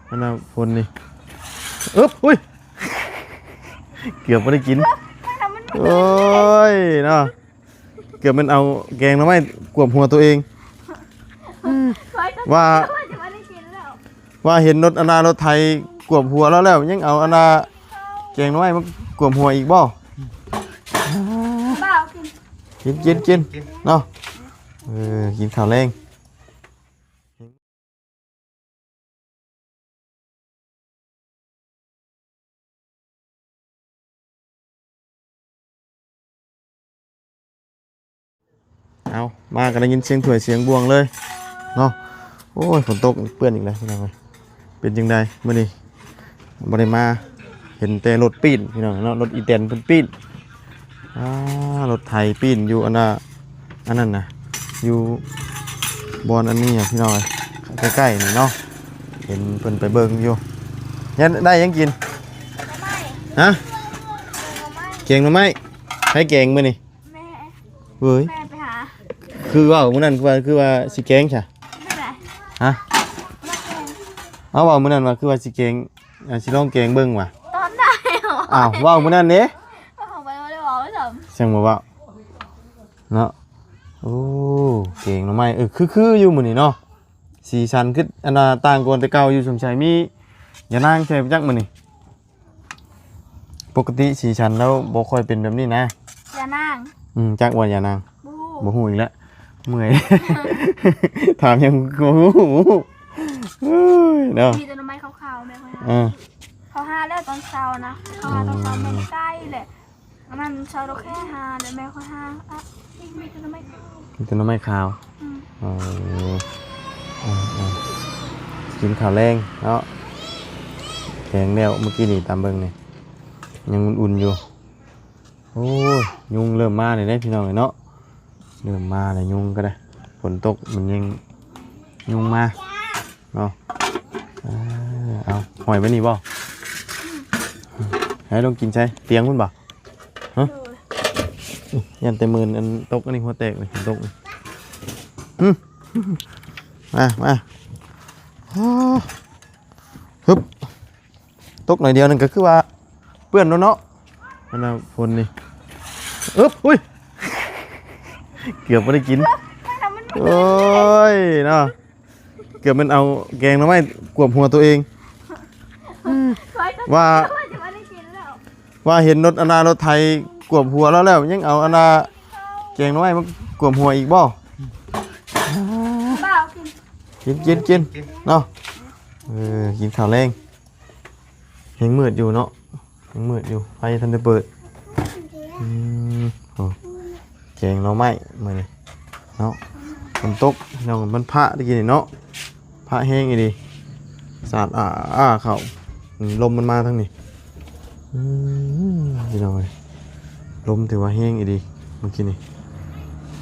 ອັນນ່າ ຝົນນີ້ ອຶບ ອຸ້ຍ ເກືອບບໍ່ໄດ້ກິນ. ໂອ້ຍເນາະ ເກືອບແມ່ນເອົາແກງໜໍ່ໄມ້ກວມຫົວໂຕເອງ. ວ່າ ວ່າເຫັນລົດອັນນ່າ ລົດໄຖກວມຫົວລາວແລ້ວ ຍັງເອົາອັນນ່າ ແກງໜໍ່ໄມ້ມາກວມຫົວອີກບໍ່? ກິນ ກິນ ກິນເນາະ. ເອີ ກິນເຂົ້າແລງ. ເອົາ ມາກໍໄດ້ຍິນສຽງຖ້ວຍສຽງບ່ວງເລີຍເນາະ. ໂອ້ຍ ຝົນຕົກເປື້ອນອີກແລ້ວພີ່ນ້ອງເອີຍ. ເປັນຈັ່ງໃດມື້ນີ້? ບໍ່ໄດ້ມາ ເຫັນແຕ່ລົດປີ້ນພີ່ນ້ອງເນາະ, ລົດອີແຕນເພິ່ນປີ້ນ. ອ່າ ລົດໄຖປີ້ນຢູ່ອັນນ່າ ອັນນັ້ນນະ ຢູ່ບ່ອນອັນນີ້ພີ່ນ້ອງເອີຍ ໃກ້ໆນີ້ເນາະ. ເຫັນເພິ່ນໄປເບິ່ງຢູ່. ຍັງໄດ້ຫຍັງກິນ? ຮະ? ແກງໜໍ່ໄມ້. ໃຜແກງມື້ນີ້? ແມ່. ເວີຍ ແມ່ໄປຫາ. ຄືເວົ້າມື້ນັ້ນ ຄືວ່າ ຄືວ່າຊິແກງຊະ? ແມ່ໄດ້. ຮະ? ມາແກງ. ເອົາ ເວົ້າມື້ນັ້ນວ່າ ຄືວ່າຊິແກງ ອ່າ ຊິລອງແກງເບິ່ງວ່າ. ຕອນໃດ? ອ້າວ ເວົ້າມື້ນັ້ນເດ້. ເຮົາບໍ່ໄດ້ເວົ້າຊ້ຳ. ຈັ່ງບໍ່ເວົ້າເນາະ. ໂອ້ ແກງໜໍ່ໄມ້ ເອີ ຄື ຄືຢູ່ມື້ນີ້ເນາະ. ສີສັນຄືອັນນ່າ ຕ່າງກວ່າແຕ່ເກົ່າຢູ່. ສົງໄສມີຢານາງໃສ່ຈັກມື້ນີ້. ປົກກະຕິສີສັນລາວບໍ່ຄ່ອຍເປັນແບບນີ້ນະ. ຢານາງ. ອືມ ຈັກວ່າຢານາງ. ບໍ່ຮູ້ ບໍ່ຮູ້ອີກແລ້ວ ເມື່ອຍ ຖາມຫຍັງກໍບໍ່ຮູ້. ໂອ້ຍເນາະ ມີແຕ່ໜໍ່ໄມ້ຂາວໆ ແມ່ຂ້ອຍຫາ. ເອີ ເຂົາຫາແລ້ວຕອນເຊົ້ານະ ເຂົາຫາຕອນເຊົ້າ. ແມ່ໃກ້ແຫຼະ ອັນນັ້ນຊາວດອກແຄ່ຫາ ແລ້ວແມ່ຂ້ອຍຫາ. ອະ ມີແຕ່ໜໍ່ໄມ້ຂາວ ມີແຕ່ໜໍ່ໄມ້ຂາວ. ອືມ ເອີ ເອີ ເອີ ກິນເຂົ້າແລງເນາະ. ແກງແລ້ວມື້ກີ້ນີ້ ຕາມເບິ່ງນີ້ ຍັງອຸ່ນໆຢູ່. ໂອ້ຍ ຍຸງເລີ່ມມາແລ້ວເດ້ພີ່ນ້ອງເອີຍເນາະ. ເລີ່ມມາແລ້ວ ຍຸງກໍໄດ້ ຝົນຕົກມັນຍັງຍຸງມາເນາະ. ເອີ ເອົາ ຫ້ອຍໄວ້ນີ້ບໍ່? ໃຫ້ລົງກິນໃສ ຕຽງພຸ້ນບໍ່? ຮະ? ໂດຍ ຢ້ານແຕ່ມື້ອັນຕົກ ອັນນີ້ຫົວແຕກນີ້ ຝົນຕົກນີ້. ອືມ ມາ ມາ. ຮຶບ ຕົກໜ້ອຍດຽວໜຶ່ງກໍຄືວ່າເປື້ອນແລ້ວເນາະ. ອັນນ່າ ຝົນນີ້ ອຶບ ອຸ້ຍ ເກືອບບໍ່ໄດ້ກິນ. ໂອ້ຍເນາະ ເກືອບແມ່ນເອົາແກງໜໍ່ໄມ້ກວມຫົວໂຕເອງ. ວ່າ ວ່າເຫັນລົດອັນນ່າ ລົດໄຖກວມຫົວລາວແລ້ວ ຍັງເອົາອັນນ່າ ແກງໜໍ່ໄມ້ມາກວມຫົວອີກບໍ່? ກິນ ກິນ ກິນເນາະ. ເອີ ກິນເຂົ້າແລງ. ຍັງມືດຢູ່ເນາະ ຍັງມືດຢູ່ ໄຟທັນໄດ້ເປີດ. ອືມ ໂອ້ ແກງໜໍ່ໄມ້ມື້ນີ້ເນາະ. ຝົນຕົກພີ່ນ້ອງ ມັນພະຕະກີ້ນີ້ເນາະ ພະແຮງອີ່ຫຼີ ສາດອ້າໆ ເຂົ້າ. ອືມ ລົມມັນມາທາງນີ້. ອືມ ພີ່ນ້ອງເອີຍ ລົມຖືວ່າແຮງອີ່ຫຼີມື້ກີ້ນີ້.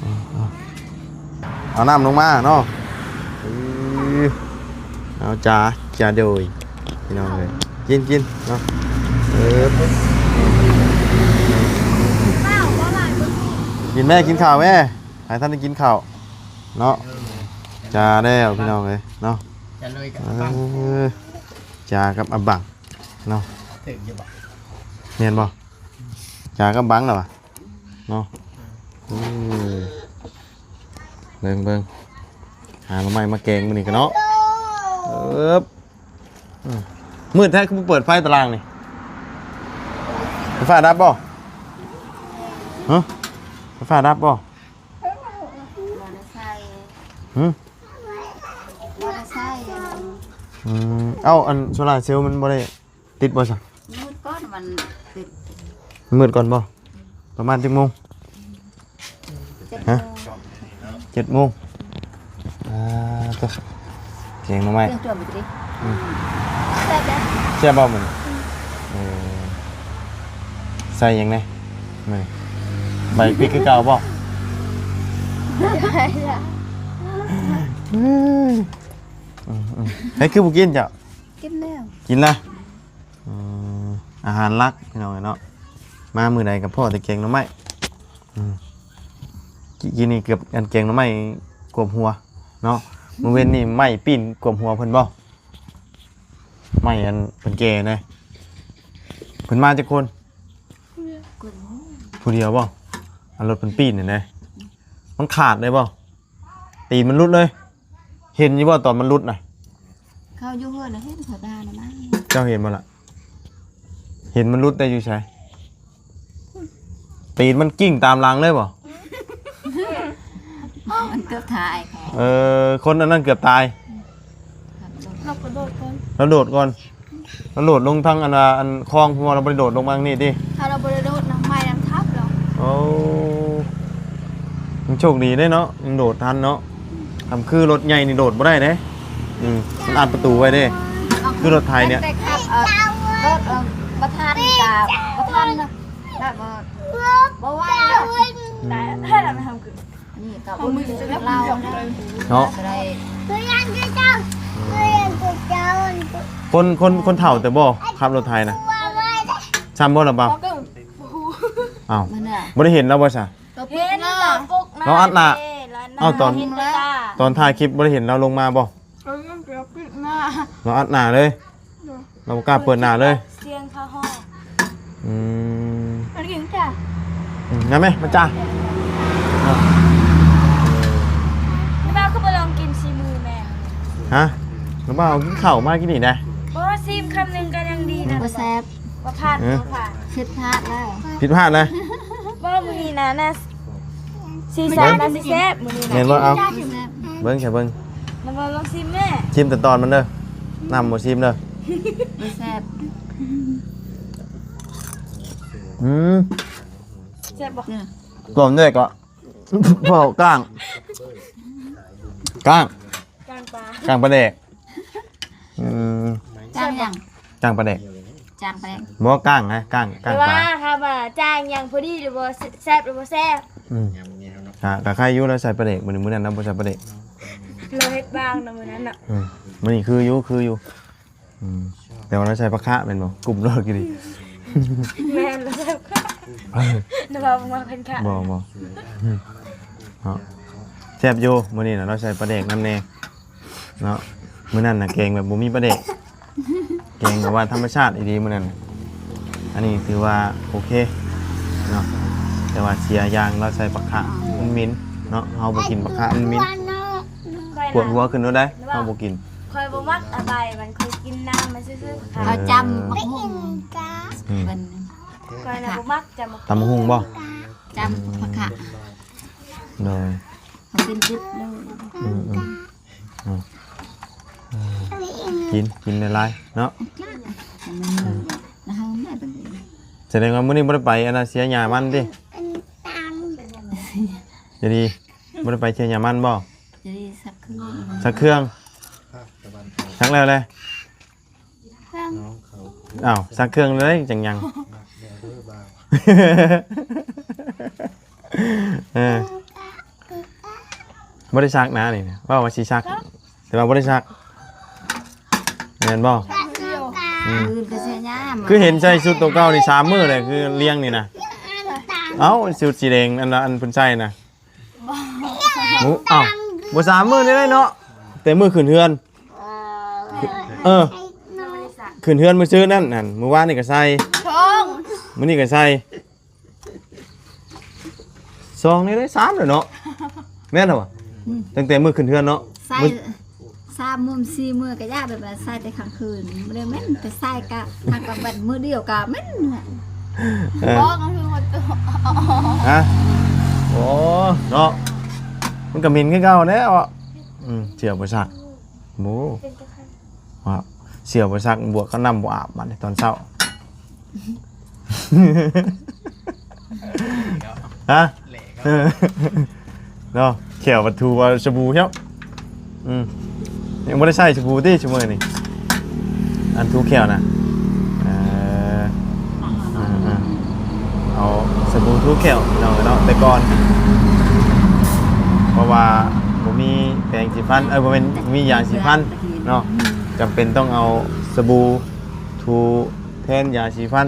ເອົາ ເອົາ ເອົານ້ຳລົງມາເນາະ. ເອີ ເອົາ ຈ້າ ຈ້າ ໂດຍ ພີ່ນ້ອງເອີຍ ກິນ ກິນເນາະ. ເອີ ກິນແມ່ ກິນເຂົ້າແມ່ ໃຫ້ທ່ານໄດ້ກິນເຂົ້າເນາະ. ຈ້າແລ້ວ ພີ່ນ້ອງເອີຍເນາະ. ເອີ ຈ້າກັບອາບັງເນາະ. ຖືກຢູ່ບໍ່? ແມ່ນບໍ່? ຈ້າກັບບັງແລ້ວຫວາ? ເນາະ. ເອີ ເບິ່ງ ເບິ່ງ ຫາໜໍ່ໄມ້ມາແກງມື້ນີ້ກັນເນາະ. ເອີບ ອືມ ມືດແທ້ ຄືບໍ່ເປີດໄຟຕາລ່າງນີ້? ໄຟຟ້າດັບບໍ່? ຮະ? ໄຟຟ້າດັບບໍ່? ບໍ່ໄດ້ໃສ່. ຫື? ບໍ່ໄດ້ໃສ່. ອືມ ເອົ້າ ອັນໂຊລາເຊວມັນບໍ່ໄດ້ ຕິດບໍ່ຊະ? ມືດກ່ອນມັນຕິດ. ມືດກ່ອນບໍ່? ປະມານຈັກໂມງ? ເຈັດໂມງ. ຮະ? ເຈັດໂມງ. ອ່າ ໂຕ ແກງໜໍ່ໄມ້ ອືມ ແຊບເດ້. ແຊບບໍ່ມື້ນີ້? ອືມ ເອີ ໃສ່ຫຍັງແດ່ມື້ນີ້? ໃບພິກຄືເກົ່າບໍ່? ອືມ ເຮັດຄືບໍ່ກິນເຈົ້າ? ກິນແລ້ວ ກິນລະ. ອືມ ອາຫານຫຼັກພີ່ນ້ອງເອີຍເນາະ ມາມື້ໃດກໍພໍ້ແຕ່ແກງໜໍ່ໄມ້. ອືມ ກິນນີ້ເກືອບອັນແກງໜໍ່ໄມ້ກວມຫົວເນາະ. ມື້ເວັນນີ້ໄມ້ປີ້ນກວມຫົວເພິ່ນບໍ່? ໄມ້ອັນເພິ່ນແກ່ນະ. ເພິ່ນມາຈັກຄົນ? ຜູ້ດຽວບໍ່? ອັນລົດເພິ່ນປີ້ນຫັ້ນນະ ມັນຂາດໄດ້ບໍ່? ຕີນມັນຫຼຸດເລີຍ. ເຫັນຢູ່ບໍ່ຕອນມັນຫຼຸດນະ? ເຂົາຢູ່ເຮືອນນະ ເຫັນເຂົາດ່ານະມາ. ເຈົ້າເຫັນບໍ່ລະ? ເຫັນມັນຫຼຸດໄດ້ຢູ່ໃສ? ຕີນມັນກິ້ງຕາມຫຼັງເລີຍບໍ່? ມັນເກືອບຕາຍ. ເອີ ຄົນອັນນັ້ນເກືອບຕາຍ. ລາວກະໂດດກ່ອນ ລາວໂດດກ່ອນ. ລາວໂດດລົງທາງອັນວ່າອັນຄອງ ເພາະວ່າລາວບໍ່ໄດ້ໂດດລົງມາທາງນີ້ຕິ? ຖ້າລາວບໍ່ໄດ້ໂດດນະ ໄມ້ນຳທັບລາວ. ໂອ້ ຍັງໂຊກດີເດ້ເນາະ ຍັງໂດດທັນເນາະ. ຄັນຄືລົດໃຫຍ່ນີ້ໂດດບໍ່ໄດ້ເດ້. ອືມ ມັນອັດປະຕູໄວ້ເດ້. ເອົາ ຄືລົດໄຖນີ້ ແຕ່ຂັບ ເອີ ລົດ ເອີ ບໍ່ທັນກະບໍ່ທັນນະ ແບບວ່າບໍ່ໄຫວແລ້ວ. ອືມ ນີ້ກໍບໍ່ມີລາວນະ ເນາະ ບໍ່ໄດ້. ຄົນ ຄົນ ຄົນເຖົ້າແຕ່ບໍ່ຂັບລົດໄຖນະ ຊ່ຳບໍ່ລະບ່າວ? ອ້າວ ບໍ່ໄດ້ເຫັນລາວບໍ່ຊະ? ເຫັນລາວປົກໜ້າ ລາວອັດໜ້າ. ເອີ ລາວອັດໜ້າ. ເອົ້າ ຕອນ ເຫັນແລ້ວ ຕອນຖ່າຍຄລິບບໍ່ໄດ້ເຫັນລາວລົງມາບໍ່? ເອີ ລາວອັດໜ້າເລີຍ. ລາວບໍ່ກ້າເປີດໜ້າເລີຍ ສຽງເຂົາຮ້ອງ. ອືມ ມັນກິນຈ້າ ອືມ ນັ້ນແມະ ມາຈ້າ. ນ້າບ່າວຄືບໍ່ລອງກິນຊີມືແມ່? ຮະ? ນ້າບ່າວກິນເຂົ້າມາກິນນີ້ນະ. ບໍ່ ຊີມຄຳໜຶ່ງກໍຍັງດີນະ. ບໍ່ແຊບ ບໍ່ຜ່ານ ເອີ ບໍ່ຜ່ານ. ຜິດພາດແລ້ວ ຜິດພາດແລ້ວ. ບໍ່ ມື້ນີ້ນະ ນະ ສີສັນນະຊິແຊບມື້ນີ້ນະ. ແມ່ນບໍ່? ເອົາ ແຊບ ເບິ່ງຊະເບິ່ງ. ນ້ຳບໍ່ລອງຊີມແມ່ ຊີມແຕ່ຕອນມັນເດີ ນ້ຳບໍ່ຊີມເດີ. ບໍ່ແຊບ. ອືມ ແຊບບໍ່? ລວມດ້ວຍກໍ ເວົ້າກ້າງ ກ້າງ ກ້າງປາ ກ້າງປາແດກ. ອືມ ກ້າງຫຍັງ? ກ້າງປາແດກ. ຈ້າງປາແດກ ບໍ່ ກ້າງນະ ກ້າງ ກ້າງປາ. ແຕ່ວ່າຖ້າວ່າຈ້າງຫຍັງພໍດີຫຼືບໍ່ແຊບ ຫຼືບໍ່ແຊບ. ອືມ ກະ ກະໄຄຢູ່ລາວໃສ່ປາແດກ ມື້ ມື້ນັ້ນລາວບໍ່ໃສ່ປາແດກ ລາວເຮັດບາງເນາະມື້ນັ້ນເນາະ. ອືມ ມື້ນີ້ຄືຢູ່ ຄືຢູ່. ອືມ ແຕ່ວ່າລາວໃສ່ຜັກຂະແມ່ນບໍ່? ກຸ້ມລອດກິນ. ແມ່ນ ລາວໃສ່ຜັກຂະ ເອີ ນະວ່າບໍ່ມັກເປັນຂະ. ບໍ່ ບໍ່ ເນາະ ແຊບຢູ່. ມື້ນີ້ນະລາວໃສ່ປາແດກນຳແດ່ເນາະ. ມື້ນັ້ນນະແກງແບບບໍ່ມີປາແດກ ແກງແບບວ່າທຳມະຊາດອີ່ຫຼີມື້ນັ້ນ. ອັນນີ້ຖືວ່າໂອເຄເນາະ ແຕ່ວ່າເສຍຢ່າງລາວໃສ່ຜັກຂະ ມັນເໝັນເນາະ. ເຮົາບໍ່ກິນຜັກຂະ ມັນເໝັນ ປວດຫົວຂຶ້ນໂລດໃດ໋ ເຮົາບໍ່ກິນ. ຂ້ອຍບໍ່ມັກອາໄບມັນ ຂ້ອຍກິນນ້ຳມັນຊື່ໆ. ເອີ ເອົາຈ້ຳບັກຫຸ່ງ. ອືມ ເພິ່ນ ຂ້ອຍນະບໍ່ມັກຈ້ຳບັກ ຕຳບັກຫຸ່ງບໍ່? ຈ້ຳຜັກຂະ ໂດຍ ເອົາເປັນດິບເລີຍ. ອືມ ອືມ ອືມ ກິນ ກິນຫຼາຍໆເນາະ. ອືມ ສະແດງວ່າມື້ນີ້ບໍ່ໄດ້ໄປອັນນ່າ ເສຍຫຍ້າມັນຕິ? ຈະດີ ບໍ່ໄດ້ໄປເສຍຫຍ້າມັນບໍ່? ຈະດີ ຊັກເຄື່ອງ ຊັກເຄື່ອງ ຊັກແລ້ວແຫຼະ. ອ້າວ ຊັກເຄື່ອງເລີຍຈັ່ງຍັງ. ເອີ ບໍ່ໄດ້ຊັກນະນີ້ ເວົ້າວ່າຊິຊັກ ແຕ່ວ່າບໍ່ໄດ້ຊັກ ແມ່ນບໍ່? ອືມ ຄືເຫັນໃສ່ຊຸດໂຕເກົ່ານີ້ສາມມື້ແຫຼະ ຄືລຽງນີ້ນະ. ເອົ້າ ຊຸດສີແດງ ອັນ ອັນເພິ່ນໃສ່ນະ. ບໍ່ ເອົ້າ ບໍ່ສາມມື້ນີ້ເນາະ ແຕ່ມື້ຂຶ້ນເຮືອນ. ເອີ ຂຶ້ນເຮືອນມື້ຊືນນັ້ນ ຫັ້ນ ມື້ວານນີ້ກໍໃສ່ ມື້ນີ້ກໍໃສ່ ສອງນີ້ໄດ້ສາມແລ້ວເນາະ. ແມ່ນແລ້ວຫວາ? ອືມ ຕັ້ງແຕ່ມື້ຂຶ້ນເຮືອນເນາະ ໃສ່ ມື້ ສາມມື້ສີ່ມື້ກໍຢ່າ ແບບວ່າໃສ່ແຕ່ກາງຄືນ ບໍ່ໄດ້ເໝັນ. ແຕ່ໃສ່ກະ ທາງກາງແບບມື້ດຽວກະເໝັນ. ເອີ ບໍ່ ກາງຄືນຄົນຕົວ ຮະ? ໂອ້ ເນາະ ມັນກະເໝັນຄືເກົ່າແລ້ວ. ອືມ ເສື້ອບໍ່ຊັກ ໂອ້ ວ່າເສື້ອບໍ່ຊັກ ບວກກັບນ້ຳບໍ່ອາບ ບາດນີ້ຕອນເຊົ້າ ຮະ? ເອີ ເນາະ ແຂ້ວບັດຖູວ່າສະບູເຈົ້າ. ອືມ ຍັງບໍ່ໄດ້ໃຊ້ສະບູຕິຊຸມື້ນີ້? ອັນຖູແຂ້ວນະ ເອີ ເອົາສະບູຖູແຂ້ວພີ່ນ້ອງເນາະ ແຕ່ກ່ອນ ເພາະວ່າບໍ່ມີແປງສີຟັນ ເອີ ບໍ່ແມ່ນ ບໍ່ມີຢາສີຟັນເນາະ ຈຳເປັນຕ້ອງເອົາສະບູຖູແທນຢາສີຟັນ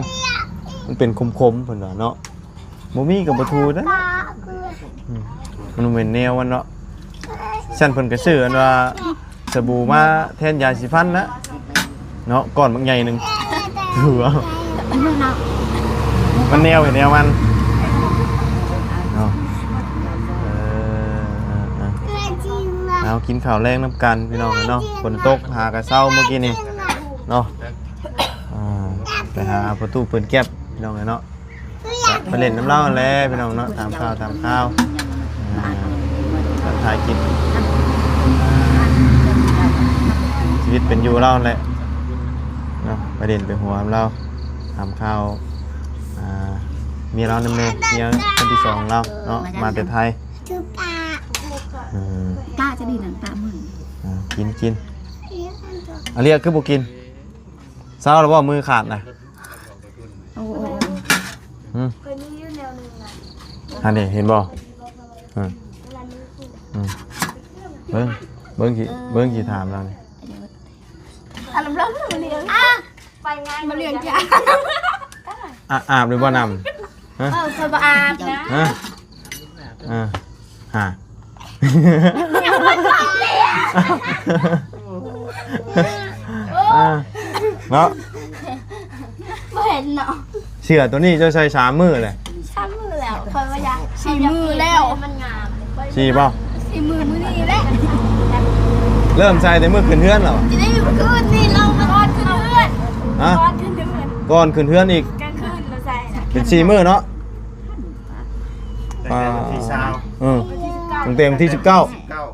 ມັນເປັນຂົມໆ ເພິ່ນວ່າເນາະ. ບໍ່ມີກໍບໍ່ຖູເດ້. ອືມ ມັນບໍ່ແມ່ນແນວມັນເນາະ. ຊັ້ນເພິ່ນກໍຊື້ອັນວ່າສະບູມາແທນຢາສີຟັນນະ. ເນາະ ກ້ອນບັກໃຫຍ່ໜຶ່ງ. ມັນແນວໃຜແນວມັນເນາະ. ເອີ ເອົາ ກິນເຂົ້າແລງນຳກັນພີ່ນ້ອງເນາະ. ຝົນຕົກຫາກະເຊົາມື້ກີ້ນີ້ເນາະ. ອ່າ ໄປຫາພໍ່ຕູ້ເປີດແກັບພີ່ນ້ອງເນາະ. ກະໄປຫຼິ້ນນຳລາວຫັ້ນແຫຼະພີ່ນ້ອງເນາະ ຕາມຂ່າວຕາມຂ່າວ ອ່າ ທັກທາຍກິນ ຊີວິດເປັນຢູ່ລາວຫັ້ນແຫຼະເນາະ. ໄປຫຼິ້ນໄປຫົວນຳລາວ ຖາມຂ່າວ ອ່າ ເມຍລາວນຳແດ່ ເມຍຄົນທີສອງຂອງລາວເນາະ ມາແຕ່ໄທ. ອືມ ຕາຈະດີນັ້ນ ຕາມຶງ ອ່າ ກິນ ກິນ. ອາເລຍຄືບໍ່ກິນ? ເຊົາແລ້ວບໍ່? ມືຂາດນະ. ໂອ້ ໂອ້ ໂອ້ ຫຶ ອັນນີ້ເຫັນບໍ່? ອືມ ອືມ ເບິ່ງ ເບິ່ງຊິ ເອີ ເບິ່ງຊິຖາມລາວນີ້ ອາລມລາວມາລ້ຽງ ອ່ະ ໄປງານມາລ້ຽງຈ້າ. ອາ ອາບຫຼືບໍ່ນ້ຳ? ຮະ ເອີ ຂ້ອຍບໍ່ອາບນະ. ຮະ ອ່າ ຫາ ເນາະ ບໍ່ເຫັນເນາະ. ເສື້ອໂຕນີ້ເຈົ້າໃສ່ສາມມື້ແຫຼະ? ສາມມື້ແລ້ວ ຂ້ອຍວ່າຢາກ ສີ່ມື້ແລ້ວ ມັນງາມ. ສີ່ບໍ່? ສີ່ມື້ ມື້ນີ້ແຫຼະ ເລີ່ມໃສ່ແຕ່ມື້ຂຶ້ນເຮືອນແລ້ວ. ຈະໄດ້ມື້ຄືນນີ້ ລາວມາກ່ອນຂຶ້ນເຮືອນ. ຮະ ກ່ອນຂຶ້ນເຮືອນ ກ່ອນຂຶ້ນເຮືອນອີກ ກາງຄືນລາວໃສ່ນະ. ເປັນສີ່ມື້ເນາະ. ຕັ້ງແຕ່ວັນທີຊາວ ເອີ ຕັ້ງແຕ່ວັນທີສິບເກົ້າ ສິບເກົ້າ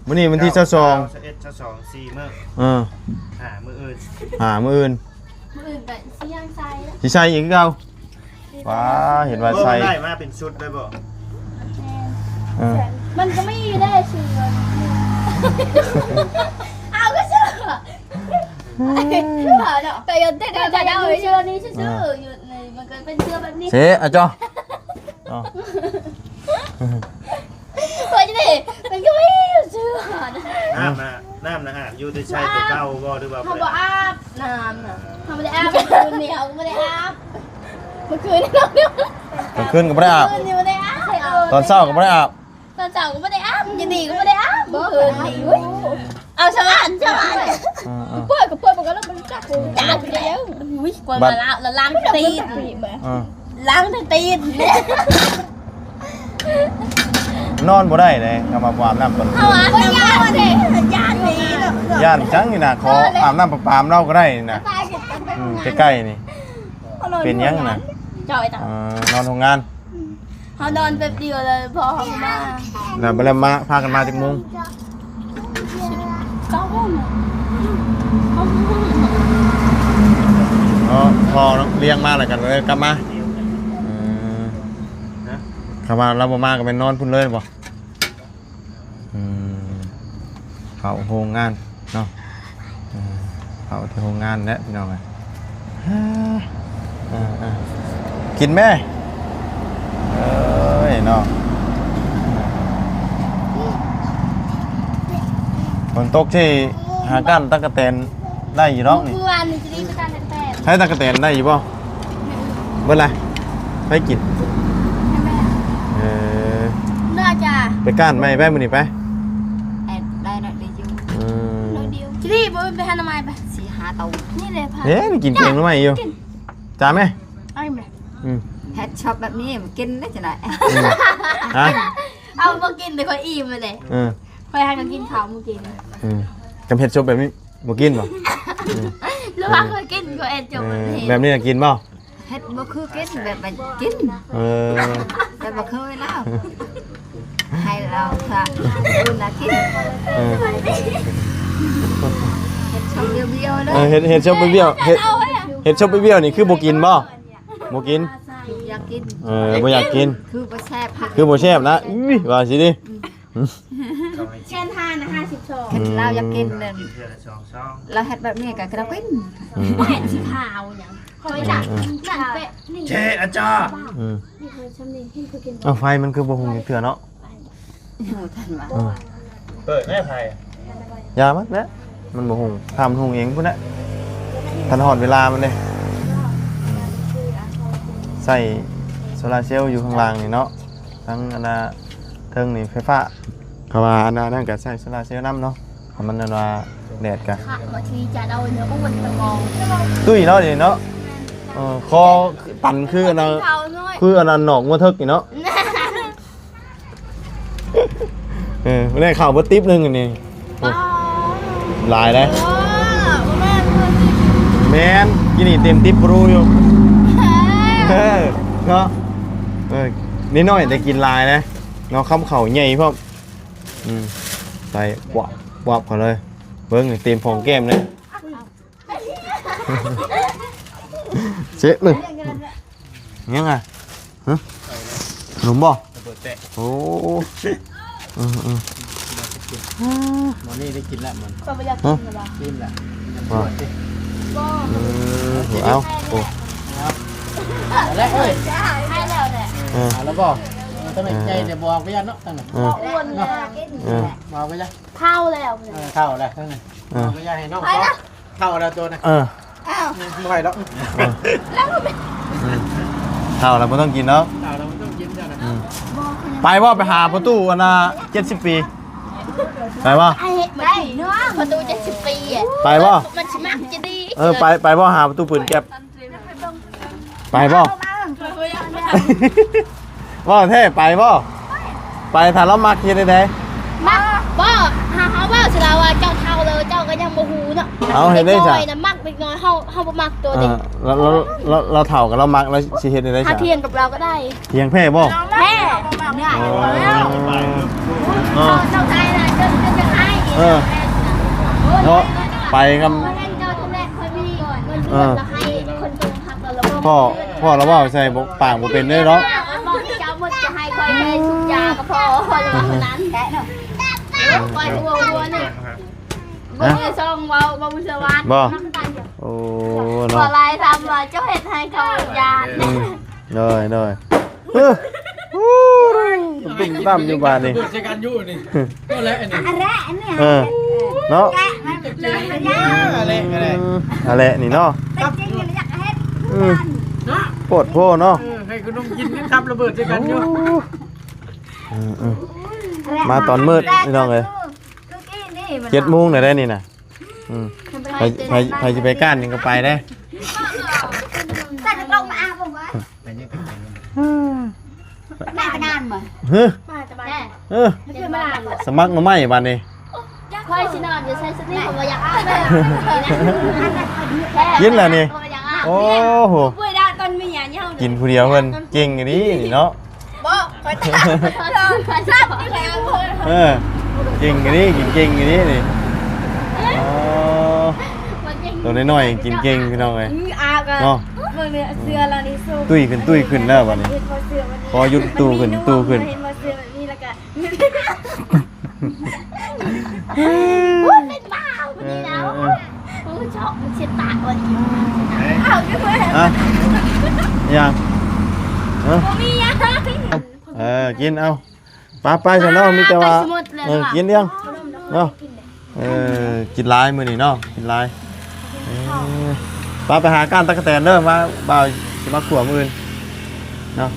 ມື້ນີ້ວັນທີຊາວສອງ ຊາວເອັດ ຊາວສອງ ສີ່ມື້. ເອີ ຫາມື້ອື່ນ ຫາມື້ອື່ນ ມື້ອື່ນກະຊິຍັງໃສ່ ຊິໃສ່ອີກຄືເກົ່າ. ວ້າ ເຫັນວ່າໃສ່ ໂອ້ ໄດ້ມາເປັນຊຸດເລີຍບໍ່? ເອີ ມັນກະມີຢູ່ເດ້ ຊື່ ເອົາກະຊື່ ແຕ່ຢາກໄດ້ເສື້ອນີ້ຊື່ໆ ຢູ່ໃນ ມັນກະເປັນເສື້ອແບບນີ້ ເຊ ອາຈໍ ເອົາ ໂອ້ຍ ນີ້ ມັນກະມີຢູ່ຊື່ ນ້ຳນະ ນ້ຳນະອາບຢູ່ ແຕ່ໃຊ້ແຕ່ເກົ່າບໍ່ ຫຼືວ່າ ເຮົາບໍ່ອາບນ້ຳນະ ເຮົາບໍ່ໄດ້ອາບ ມື້ຄືນນີ້ເຮົາກະບໍ່ໄດ້ອາບ ມື້ຄືນນີ້ ກາງຄືນກະບໍ່ໄດ້ອາບ ມື້ຄືນນີ້ບໍ່ໄດ້ອາບ ຕອນເຊົ້າກະບໍ່ໄດ້ອາບ ຕອນເຊົ້າກະບໍ່ໄດ້ອາບ ຢູ່ນີ້ກະບໍ່ໄດ້ອາບ ມື້ຄືນນີ້ ອຸ້ຍ ເອົາສະຫວັນ ສະຫວັນ ເອີ ເອີ ປ່ອຍກະປ່ອຍ ມັນກະເລີ່ມຈັກ ຈັກແລ້ວ ອຸ້ຍ ກວ່າມາລາວ ລະລ້າງຕີນ ເອີ ລ້າງແຕ່ຕີນ ນອນບໍ່ໄດ້ເດ້ ຄຳວ່າບໍ່ອາບນ້ຳກ່ອນຄືນ ຢ້ານນີ້ ຢ້ານຫຍັງນີ້ນະ ຂໍອາບນ້ຳປະປານຳລາວກະໄດ້ນີ້ນະ ອືມ ໃກ້ໆນີ້ ເປັນຫຍັງນະ ເອີ ນອນໂຮງງານ. ເຮົານອນແປັບດຽວເລີຍ ພໍ່ເຮົາມາ ແລ້ວ ແລ້ວມາ ພາກັນມາຈັກໂມງ? ເກົ້າໂມງ ເນາະ ພໍ່ລ້ຽງມາແລ້ວກະເລີຍກັບມາ. ເອີ ຄຳວ່າລາວບໍ່ມາກະແມ່ນນອນພຸ້ນເລີຍບໍ່? ອືມ ເຂົ້າໂຮງງານເນາະ ເອີ ເຂົ້າທີ່ໂຮງງານແຫຼະພີ່ນ້ອງເອີຍ ກິນແມ້ ເອີຍເນາະ ຝົນຕົກຊິຫາກ້ານຕັກກະແຕນໄດ້ຢູ່ດອກນີ້ ມື້ວານນີ້ຊິໄດ້ໄປກ້ານຕັກກະແຕນ ໃຫ້ຕັກກະແຕນໄດ້ຢູ່ບໍ່? ເບິດລະ ໃຜກິນ ເອີ ໜ້າຈະ ໄປກ້ານໃໝ່ໄປມື້ນີ້ໄປ ແອດ ໄດ້ໜ້ອຍດຽວຢູ່ ອືມ ໜ້ອຍດຽວ ຈີ່ບໍ່ໄປຫາໜໍ່ໄມ້ໄປ ສີ່ຫ້າໂຕ ນີ້ແຫຼະ ເອີ ກິນແກງໜໍ່ໄມ້ຢູ່ ຈານແມ່ ເອົາອີກແມ່ ອືມ ເຮັດຊອບແບບນີ້ມາກິນໄດ້ຈັ່ງໃດ ອືມ ຮະ ເອົາບໍ່ກິນແຕ່ຂ້ອຍອີ່ມແລ້ວ ເອີ ຂ້ອຍຫາກະກິນເຂົ້າມື້ກີ້ນີ້ ອືມ ກະເຮັດຊອບແບບນີ້ ບໍ່ກິນບໍ່? ອືມ ຫຼືວ່າເຄີຍກິນ ເຄີຍເຮັດຈົບ ເອີ ແບບນີ້ ແບບນີ້ນະກິນບໍ່? ເຮັດບໍ່ຄືກິນ ແບບວ່າກິນ ເອີ ແບບບໍ່ເຄີຍແລ້ວ ໃຫ້ລາວຊະ ອື່ນນະກິນ ເອີ ເຮັດຊ່ອງບ້ຽວໆເດີ ເອີ ເຮັດ ເຮັດຊ່ອງບ້ຽວໆ ເຮັດ ເຮັດຊ່ອງບ້ຽວໆນີ້ຄືບໍ່ກິນບໍ່? ບໍ່ກິນ ຢາກກິນ ເອີ ບໍ່ຢາກກິນ ຄືບໍ່ແຊບ ຄືບໍ່ແຊບນະ ອຸ້ຍ ວ່າຊິຕິ ແສນຫ້ານະ ຫ້າສິບສອງ ຄັນລາວຢາກກິນນັ້ນ ກິນເທື່ອລະສອງຊອງ ລາວເຮັດແບບນີ້ກະ ກະລາວກິນ ອືມ ແມ່ນຊິຂາວຫຍັງ ຂ້ອຍຈະ ອືມ ນັ້ນເປະນີ້ ເຈອາຈາ ອືມ ນີ້ຂ້ອຍຊ່ຳນີ້ ເຫັນເຂົາກິນ ເອົາ ໄຟມັນຄືບໍ່ຮຸ່ງຈັກເທື່ອເນາະ ບໍ່ທັນວ່າ ເອີ ເປີດແນ່ໄຟ ຢ່າມັນແຫຼະ ມັນບໍ່ຮຸ່ງ ຖ້າມັນຮຸ່ງເອງພຸ້ນແຫຼະ ທັນຮອດເວລາມັນເດ້ ໃຊ້ໂຊລາເຊວຢູ່ຂ້າງລ່າງນີ້ເນາະ ທັງອັນນ່າ ເທິງນີ້ໄຟຟ້າ ເພາະວ່າອັນນັ້ນກະໃຊ້ໂຊລາເຊວນຳເນາະ ຖ້າມັນອັນວ່າ ແດດກະ ຂະ ມາທີ່ຈະເອົາເນື້ອອ້ວນຕະກອງ ຕຸ້ຍເນາະນີ້ເນາະ. ເອີ ຄໍຕັນຄືອັນນັ້ນ ເຂົານ້ອຍ ຄືອັນນັ້ນ ນອກງົວເຖິກນີ້ເນາະ. ເອີ ມື້ນີ້ເຂົ້າເບິດຕິບໜຶ່ງອັນນີ້. ໂອ້ ອໍ ຫຼາຍເດ້. ໂອ້ ບໍ່ແມ່ນ ແມ່ນ ກິນນີ້ເຕັມຕິບປຣູຢູ່ ເອີ ເນາະ. ເອີ ນ້ອຍໆ ແຕ່ກິນຫຼາຍເດ້ເນາະ ຄຳເຂົ້າໃຫຍ່ພ້ອມ. ອືມ ໃສ່ປວບ ປວບເຂົ້າເລີຍ. ເບິ່ງນີ້ ເຕັມປ່ອງແກ້ມເລີຍ. ເຊະເລີຍ. ຫຍັງອ່ະ? ຮະ? ຂະໜົມບໍ່? ລະເບີດແຕກ. ໂອ້ ເອີໆ ໝໍນີ້ໄດ້ກິນແລ້ວມັນ. ຂ້ອຍບໍ່ຢາກກິນແລ້ວວ່າ ກິນແລ້ວ ບໍ່ ເອີ ເອົາ ໂອ້ ເອົາແລ້ວເອີຍ ໃຫ້ແລ້ວແຫຼະ. ເອີ ເອົາແລ້ວບໍ່? ເອີ ຕ້ອງໃຫ້ໃຫຍ່ແຕ່ບໍ່ເອົາໄປຢ້ານເນາະ ຕັ້ງນັ້ນ ເອີ ບໍ່ອ້ວນນະ ເອີ ບໍ່ເອົາໄປຢ້ານ. ເຖົ້າແລ້ວ ເອີ ເຖົ້າແລ້ວນັ້ນ ເອີ ບໍ່ຢາກໃຫ້ນ້ອງ ໄປລະ ເຖົ້າແລ້ວໂຕນະ. ເອີ ອ້າວ ບໍ່ໃຫ້ດອກ ເອີ ແລ້ວກໍໄປ ອືມ ເຖົ້າແລ້ວບໍ່ຕ້ອງກິນເນາະ ເຖົ້າແລ້ວບໍ່ຕ້ອງກິນຈ້ະນະ. ອືມ ບໍ່ ໄປບໍ່? ໄປຫາປະຕູອັນນ່າ ເຈັດສິບປີ ໄປບໍ່? ໄປເນາະ ປະຕູເຈັດສິບປີອະ ໄປບໍ່? ມັນຊິມັກຈະດີ ເອີ ໄປ ໄປບໍ່? ຫາປະຕູປືນແກັບ ໄປບໍ່? ເວົ້າແທ້ ໄປບໍ່? ໄປ ຖ້າລາວມັກເຮັດແນວໃດ? ມັກບໍ່? ຫາເຮົາເວົ້າຊິລາວວ່າ ເຈົ້າເຖົ້າແລ້ວ ເຈົ້າກໍຍັງບໍ່ຮູ້ເນາະ. ເອົາ ເຮັດໄດ້ຊະ ເດັກນ້ອຍນະມັກເດັກນ້ອຍ ເຮົາ ເຮົາບໍ່ມັກໂຕເດັກ. ເອີ ລາວ ລາວ ລາວເຖົ້າກັບລາວມັກ ລາວຊິເຮັດແນວໃດຊະ? ຫາຖຽງກັບລາວກໍໄດ້. ຖຽງແພ້ບໍ່? ແພ້ ງ່າຍ ອໍ ເອີ ເຈົ້າໄທນະ ເຈົ້າ ເຈົ້າຈະໃຫ້ ເອີ ເນາະ ໄປກັບ ເອີ ພໍ່ ພໍ່ລາວເວົ້າໃສ່ ບໍ່ ປາກບໍ່ເປັນເດ້ເນາະ. ບອກເຈົ້າໝົດຈະໃຫ້ຂ້ອຍໃຫ້ຊຸບຢາກໍພໍ ຂ້ອຍລະວ່າເທົ່ານັ້ນແຫຼະເນາະ. ຂ້ອຍຫົວ ຫົວໜຶ່ງ ບໍ່ມີຊ່ອງເວົ້າ ບໍ່ມີສະຫວັດ ບໍ່ ໂອ້ ເນາະ ບໍ່ຫຼາຍທຳວ່າເຈົ້າເຮັດໃຫ້ເຂົາຢ້ານ. ອືມ ໂດຍ ໂດຍ ເອີ ໂອ້ ຕຸ້ມຕາມຢູ່ບາດນີ້ ເປີດໃສ່ກັນຢູ່ນີ້ ກໍແຫຼະອັນນີ້ ອະແລະອັນນີ້ ເອີ ເນາະ ອະແລະ ອະແລະນີ້ເນາະ ເປັນຈິງຢາກເຮັດ ອືມ ເນາະ ໂພດໂພເນາະ ເອີ ໃຫ້ຂະໜົມກິນກັບລະເບີດໃສ່ກັນຢູ່. ໂອ້ ອືມໆ ມາຕອນມືດພີ່ນ້ອງເອີຍ ເຈັດໂມງແລ້ວໄດ໋ນີ້ນະ. ອືມ ໃຜ ໃຜ ໃຜຊິໄປກ້ານຫຍັງກໍໄປເດ້. ແມ່ໄປນານບໍ່? ຮະ? ເອີ ສະໝັກໜໍ່ໄມ້ບາດນີ້. ຂ້ອຍຊິນອນຢູ່ໃສສະຕິ ຂ້ອຍບໍ່ຢາກອາບນ້ຳ. ກິນແລ້ວນີ້. ໂອ້ໂຫ ກິນຜູ້ດຽວເພິ່ນເກັ່ງອີ່ຫຼີນີ້ເນາະ. ບໍ່ ຂ້ອຍຈະ ເອີ ເກັ່ງອີ່ຫຼີ ກິນເກັ່ງອີ່ຫຼີນີ້. ອໍ ໂຕນ້ອຍໆ ກິນເກັ່ງພີ່ນ້ອງເອີຍ. ອື ອາກະ ເນາະ ເບິ່ງເນຍ ເສື້ອລາວນີ້ ຕຸ້ຍຂຶ້ນ ຕຸ້ຍຂຶ້ນແລ້ວບາດນີ້. ພໍຢຸດຕູ້ຂຶ້ນ ຕູ້ຂຶ້ນ. ໂອ້ຍ ເປັນບ້າ ມື້ນີ້ນະ. ເອີ ໂອ້ຍ ຊອກມັນຊິຕາຍ ເອົາຄືວ່າ ຮະ ຫຍັງ? ຮະ ບໍ່ມີຫຍັງ. ເອີ ກິນເອົາ ໄປ ໄປຊະເນາະ. ມີແຕ່ວ່າ ເອີ ກິນດຽງເນາະ. ເອີ ກິນຫຼາຍມື້ນີ້ເນາະ ກິນຫຼາຍ. ເອີ ໄປ ໄປຫາກ້ານຕັກກະແຕນເດີ ມາ ບ່າວຊິມາຂົ້ວມື້ອື່ນເນາະ.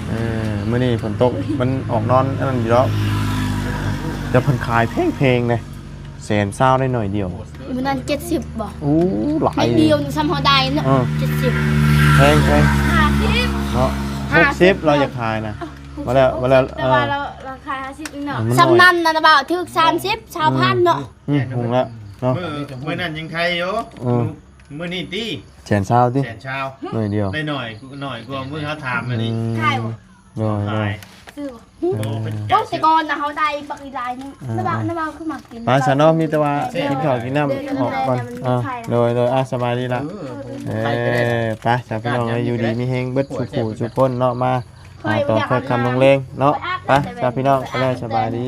ເອີ ມື້ນີ້ຝົນຕົກ ມັນອອກນອນອັນນັ້ນຢູ່ດອກ ແຕ່ເພິ່ນຂາຍແພງໆເດ້. ແສນຊາວໄດ້ໜ້ອຍດຽວ. ມື້ນັ້ນເຈັດສິບບໍ່? ໂອ້ ຫຼາຍ ໜ້ອຍດຽວນີ້ ສ່ຳເຮົາໄດ້ເນາະ. ເອີ ເຈັດສິບ ແພງໆ ຫ້າສິບ ເນາະ. ຫ້າສິບ ຫົກສິບ ລາວຢາກຂາຍນະ. ວ່າແລ້ວ ວ່າແລ້ວ ແຕ່ວ່າ ເອີ ລາວ ລາວຂາຍຫ້າສິບເອງເນາະ. ເອີ ມັນ ສ່ຳນັ້ນນະ ບ່າວ ຖືກສາມສິບ ຊາວພັນເນາະ. ອືມ ຫຸງລະເນາະ. ມື້ ມື້ນັ້ນຍັງໄຄຢູ່. ເອີ ມື້ນີ້ຕິ ແສນຊາວຕິ ແສນຊາວ ໜ້ອຍດຽວ ໄດ້ໜ້ອຍ ໜ້ອຍກວ່າມື້ເຮົາຖາມອັນນີ້. ອືມ ໂດຍ ໂດຍ ຊື້ບໍ່? ໂອ້ ແຕ່ກ່ອນນະເຮົາໄດ້ບັກອີຫຼາຍໜຶ່ງ. ອ່າ ນະບ່າວ ນະບ່າວຄືມັກກິນ. ໄປຊະເນາະ ມີແຕ່ວ່າກິນເຂົ້າກິນນ້ຳອອກກ່ອນ. ອ່າ ໂດຍ ໂດຍ ອ່າ ສະບາຍດີລະ. ເອີ ໄປຊະພີ່ນ້ອງເອີຍ ຢູ່ດີມີແຮງເບິດສູ່ຜູ້ສູ່ຄົນເນາະ ມາຫາຕອນຄ່ຳລົງແລງເນາະ. ໄປຊະພີ່ນ້ອງ ໄປແລ້ວ ສະບາຍດີ.